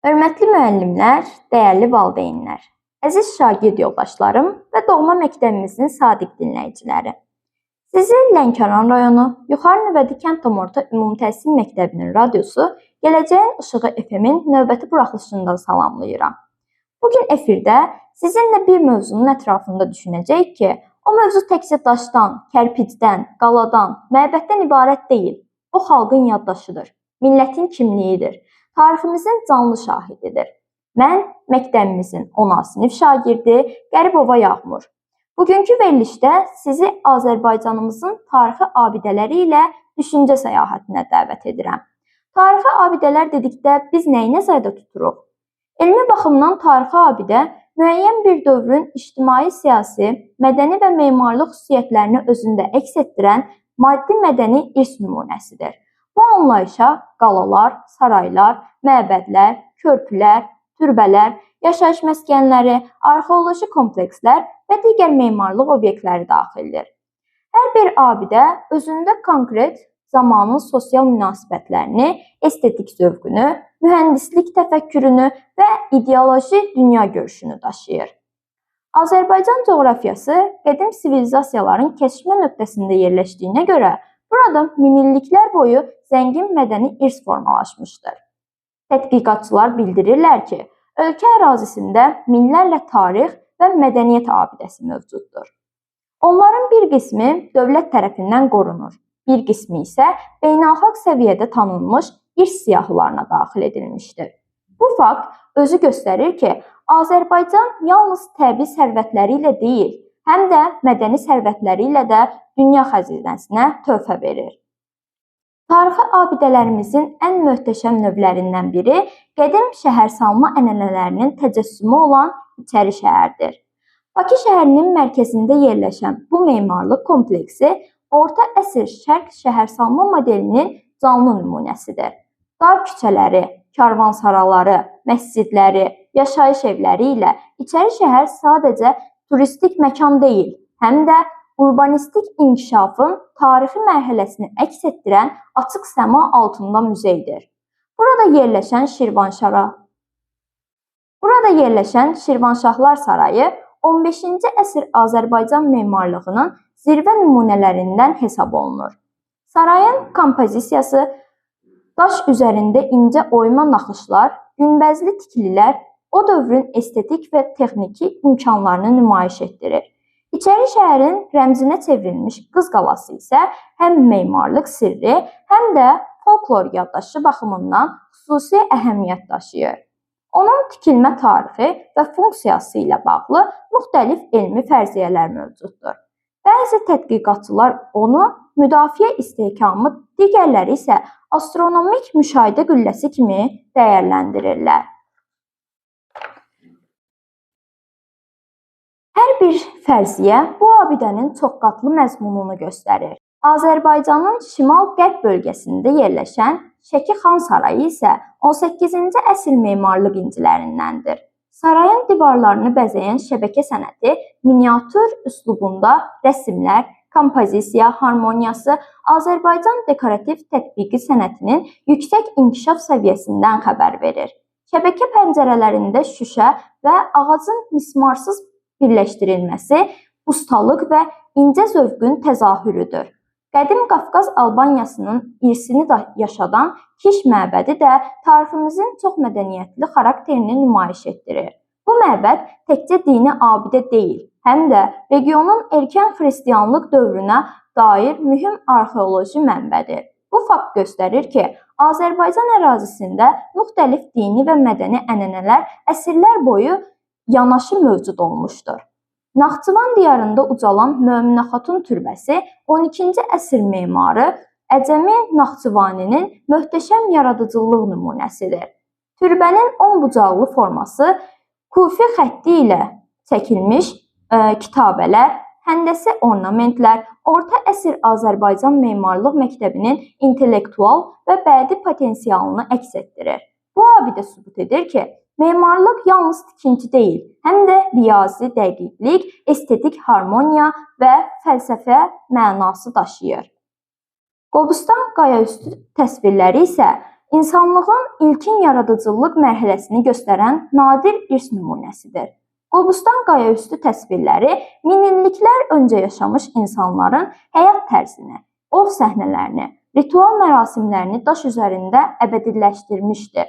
Hörmətli müəllimlər, dəyərli valideynlər, əziz şagird yoldaşlarım və doğma məktəbimizin sadiq dinləyiciləri. Sizi Lənkəran rayonu Yuxarı Nüvədi kənd tam orta ümumi təhsil məktəbinin radiosu Gələcəyin İşığı FM-in növbəti buraxılışından salamlayıram. Bu gün efirdə sizinlə bir mövzunun ətrafında düşünəcəyik ki, o mövzu təkcə daşdan, kərpicdən, qaladan, məbəddən ibarət deyil. O xalqın yaddaşıdır, millətin kimliyidir, tariximizin canlı şahididir. Mən məktəbimizin 10A sinif şagirdi Qəribova Yağmur. Bugünkü verilişdə sizi Azərbaycanımızın tarixi abidələri ilə düşüncə səyahətinə dəvət edirəm. Tarixi abidələr dedikdə biz nəyi nəzərdə tuturuq? Elmi baxımdan tarixi abidə müəyyən bir dövrün ictimai-siyasi, mədəni və memarlıq xüsusiyyətlərini özündə əks etdirən maddi mədəni irs nümunəsidir. Bu anlayışa qalalar, saraylar, məbədlər, körpülər, türbələr, yaşayış məskənləri, arxeoloji komplekslər və digər memarlıq obyektləri daxildir. Hər bir abidə özündə konkret zamanın sosial münasibətlərini, estetik zövqünü, mühəndislik təfəkkürünü və ideoloji dünya görüşünü daşıyır. Azərbaycan coğrafiyası qədim sivilizasiyaların kəsişmə nöqtəsində yerləşdiyinə görə burada minilliklər boyu zəngin mədəni irs formalaşmışdır. Tədqiqatçılar bildirirlər ki, ölkə ərazisində minlərlə tarix və mədəniyyət abidəsi mövcuddur. Onların bir qismi dövlət tərəfindən qorunur, bir qismi isə beynəlxalq səviyyədə tanınmış irs siyahılarına daxil edilmişdir. Bu fakt özü göstərir ki, Azərbaycan yalnız təbii sərvətləri ilə deyil, həm də mədəni sərvətləri ilə də dünya xəzinəsinə töhfə verir. Tarixi abidələrimizin ən möhtəşəm növlərindən biri qədim şəhərsalma ənənələrinin təcəssümü olan İçəri şəhərdir. Bakı şəhərinin mərkəzində yerləşən bu memarlıq kompleksi orta əsr şərq şəhərsalma modelinin canlı nümunəsidir. Dar küçələri, karvansaraları, məscidləri, yaşayış evləri ilə İçəri şəhər sadəcə turistik məkan deyil, həm də urbanistik inkişafın tarixi mərhələsini əks etdirən açıq səma altında muzeydir. Burada yerləşən Şirvanşahlar Sarayı 15-ci əsr Azərbaycan memarlığının zirvə nümunələrindən hesab olunur. Sarayın kompozisiyası, daş üzərində incə oyma naxışlar, günbəzli tikililər o dövrün estetik və texniki imkanlarını nümayiş etdirir. İçəri şəhərin rəmzinə çevrilmiş Qız Qalası isə həm memarlıq sirri, həm də folklor yaddaşı baxımından xüsusi əhəmiyyət daşıyır. Onun tikilmə tarixi və funksiyası ilə bağlı müxtəlif elmi fərziyyələr mövcuddur. Bəzi tədqiqatçılar onu müdafiə istehkamı, digərləri isə astronomik müşahidə qülləsi kimi dəyərləndirirlər. Hər bir fərziyyə bu abidənin çoxqatlı məzmununu göstərir. Azərbaycanın şimal-qərb bölgəsində yerləşən Şəki Xan Sarayı isə 18-ci əsr memarlıq incilərindəndir. Sarayın divarlarını bəzəyən şəbəkə sənəti, miniatür üslubunda rəsimlər, kompozisiya harmoniyası Azərbaycan dekorativ tətbiqi sənətinin yüksək inkişaf səviyyəsindən xəbər verir. Şəbəkə pəncərələrində şüşə və ağacın mismarsız birləşdirilməsi ustalıq və incə zövqün təzahürüdür. Qədim Qafqaz Albaniyasının irsini yaşadan Kiş məbədi də tariximizin çox mədəniyyətli xarakterini nümayiş etdirir. Bu məbəd təkcə dini abidə deyil, həm də regionun erkən xristianlıq dövrünə dair mühüm arxeoloji mənbədir. Bu fakt göstərir ki, Azərbaycan ərazisində müxtəlif dini və mədəni ənənələr əsrlər boyu yanaşı mövcud olmuşdur. Naxçıvan diyarında ucalan Möminə Xatun türbəsi 12-ci əsr memarı Əcəmi Naxçıvaninin möhtəşəm yaradıcılıq nümunəsidir. Türbənin 10 bucaqlı forması, kufi xətti ilə çəkilmiş kitabələr, həndəsi ornamentlər orta əsr Azərbaycan memarlıq məktəbinin intellektual və bədii potensialını əks etdirir. Bu abidə sübut edir ki, memarlıq yalnız tikinti deyil, həm də riyazi dəqiqlik, estetik harmoniya və fəlsəfə mənası daşıyır. Qobustan qayaüstü təsvirləri isə İnsanlığın ilkin yaradıcılıq mərhələsini göstərən nadir irs nümunəsidir. Qobustan qayaüstü təsvirləri minilliklər öncə yaşamış insanların həyat tərzini, ov səhnələrini, ritual mərasimlərini daş üzərində əbədiləşdirmişdir.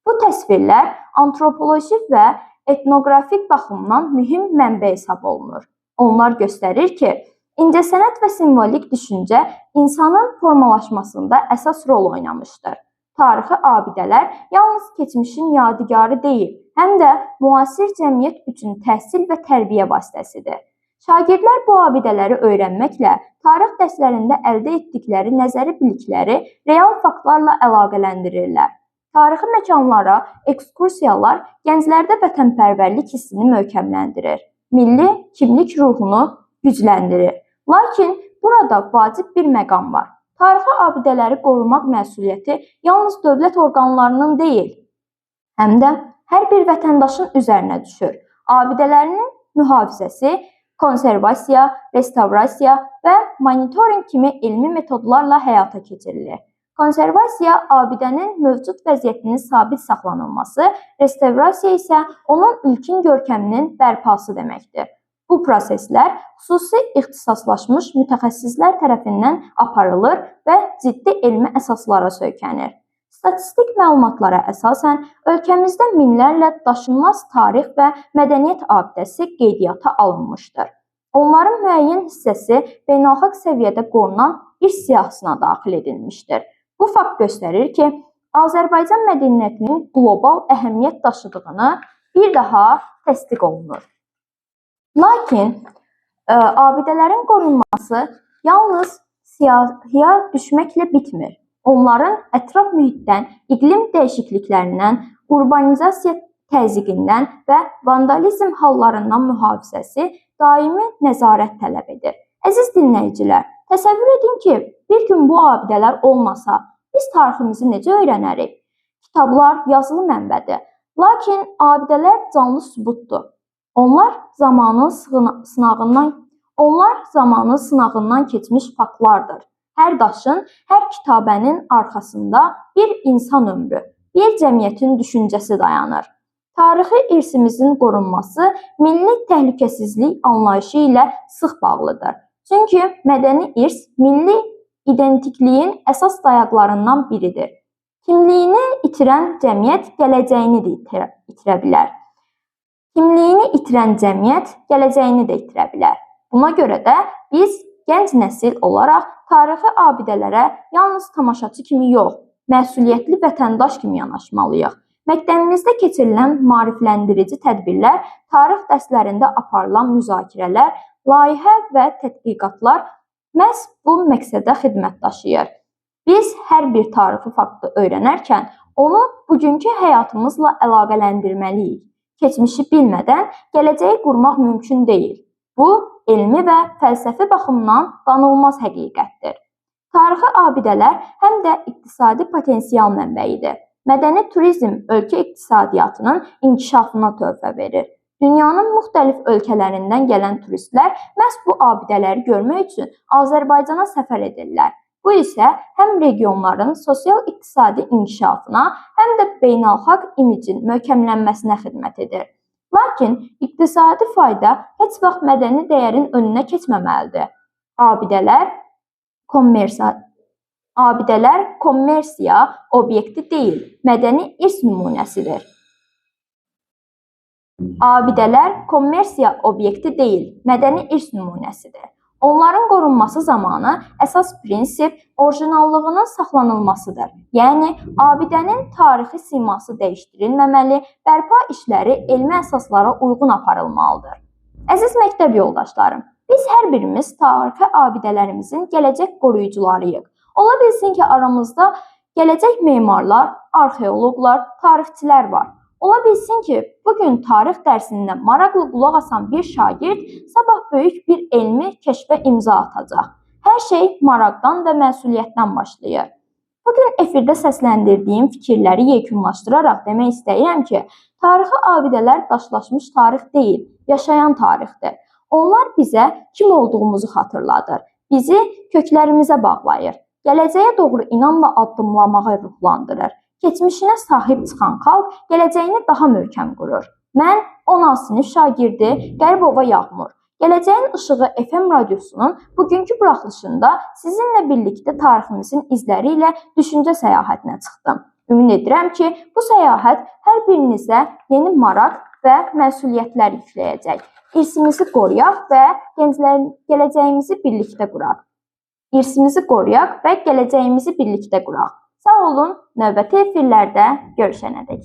Bu təsvirlər antropoloji və etnoqrafik baxımdan mühim mənbə hesab olunur. Onlar göstərir ki, incəsənət və simvolik düşüncə insanın formalaşmasında əsas rol oynamışdır. Tarixi abidələr yalnız keçmişin yadigarı deyil, həm də müasir cəmiyyət üçün təhsil və tərbiyə vasitəsidir. Şagirdlər bu abidələri öyrənməklə tarix dərslərində əldə etdikləri nəzəri bilikləri real faktlarla əlaqələndirirlər. Tarixi məkanlara ekskursiyalar gənclərdə vətənpərvərlik hissini möhkəmləndirir, milli kimlik ruhunu gücləndirir. Lakin burada vacib bir məqam var. Tarixi abidələri qorumaq məsuliyyəti yalnız dövlət orqanlarının deyil, həm də hər bir vətəndaşın üzərinə düşür. Abidələrinin mühafizəsi, konservasiya, restavrasiya və monitorinq kimi elmi metodlarla həyata keçirilir. Konservasiya abidənin mövcud vəziyyətinin sabit saxlanılması, restavrasiya isə onun ilkin görkəminin bərpası deməkdir. Bu proseslər xüsusi ixtisaslaşmış mütəxəssislər tərəfindən aparılır və ciddi elmi əsaslara söykənir. Statistik məlumatlara əsasən ölkəmizdə minlərlə daşınmaz tarix və mədəniyyət abidəsi qeydiyyata alınmışdır. Onların müəyyən hissəsi beynəlxalq səviyyədə qorunan irs siyahısına daxil edilmişdir. Bu fakt göstərir ki, Azərbaycan mədəniyyətinin qlobal əhəmiyyət daşıdığını bir daha təsdiq olunur. Lakin abidələrin qorunması yalnız siyahıya düşməklə bitmir. Onların ətraf mühitdən, iqlim dəyişikliklərindən, urbanizasiya təzyiqindən və vandalizm hallarından mühafizəsi daimi nəzarət tələb edir. Əziz dinləyicilər, təsəvvür edin ki, bir gün bu abidələr olmasa, biz tariximizi necə öyrənərik? Kitablar yazılı mənbədir, lakin abidələr canlı sübutdur. Onlar zamanın sınağından keçmiş faktlardır. Hər daşın, hər kitabənin arxasında bir insan ömrü, bir cəmiyyətin düşüncəsi dayanır. Tarixi irsimizin qorunması milli təhlükəsizlik anlayışı ilə sıx bağlıdır. Çünki mədəni irs milli identikliyin əsas dayaqlarından biridir. Kimliyini itirən cəmiyyət gələcəyini də itirə bilər. Kimliyini itirən cəmiyyət gələcəyini də itirə bilər. Buna görə də biz gənc nəsil olaraq tarixi abidələrə yalnız tamaşaçı kimi yox, məsuliyyətli vətəndaş kimi yanaşmalıyıq. Məktəbimizdə keçirilən maarifləndirici tədbirlər, tarix dərslərində aparılan müzakirələr, layihə və tədqiqatlar məhz bu məqsədə xidmət daşıyır. Biz hər bir tarixi faktı öyrənərkən onu bugünkü həyatımızla əlaqələndirməliyik. Keçmişi bilmədən gələcəyi qurmaq mümkün deyil. Bu, elmi və fəlsəfi baxımdan danılmaz həqiqətdir. Tarixi abidələr həm də iqtisadi potensial mənbəyidir. Mədəni turizm ölkə iqtisadiyyatının inkişafına töhfə verir. Dünyanın müxtəlif ölkələrindən gələn turistlər məhz bu abidələri görmək üçün Azərbaycana səfər edirlər. Bu isə həm regionların sosial-iqtisadi inkişafına, həm də beynəlxalq imicin möhkəmlənməsinə xidmət edir. Lakin iqtisadi fayda heç vaxt mədəni dəyərin önünə keçməməlidir. Abidələr kommersiya obyekti deyil, mədəni irs nümunəsidir. Abidələr kommersiya obyekti deyil, mədəni irs nümunəsidir. Onların qorunması zamanı əsas prinsip orijinallığının saxlanılmasıdır. Yəni, abidənin tarixi siması dəyişdirilməməli, bərpa işləri elmi əsaslara uyğun aparılmalıdır. Əziz məktəb yoldaşlarım, biz hər birimiz tarixi abidələrimizin gələcək qoruyucularıyıq. Ola bilsin ki, aramızda gələcək memarlar, arxeoloqlar, tarixçilər var. Ola bilsin ki, bugün tarix dərsində maraqlı qulaq asan bir şagird sabah böyük bir elmi kəşfə imza atacaq. Hər şey maraqdan və məsuliyyətdən başlayır. Bugün efirdə səsləndirdiyim fikirləri yekunlaşdıraraq demək istəyirəm ki, tarixi abidələr daşlaşmış tarix deyil, yaşayan tarixdir. Onlar bizə kim olduğumuzu xatırladır, bizi köklərimizə bağlayır. Gələcəyə doğru inamla addımlamağa ruhlandırır. Keçmişinə sahib çıxan xalq gələcəyini daha möhkəm qurur. Mən 10A sinif şagirdi Qəribova Yağmur. Gələcəyin İşığı FM radiosunun bugünkü buraxılışında sizinlə birlikdə tariximizin izləri ilə düşüncə səyahətinə çıxdım. Ümid edirəm ki, bu səyahət hər birinizə yeni maraq və məsuliyyətlər yükləyəcək. İrsimizi qoruyaq və gənclərin gələcəyimizi birlikdə quraq. İrsimizi qoruyaq və gələcəyimizi birlikdə quraq. Sağ olun, növbəti efirlərdə görüşənədək.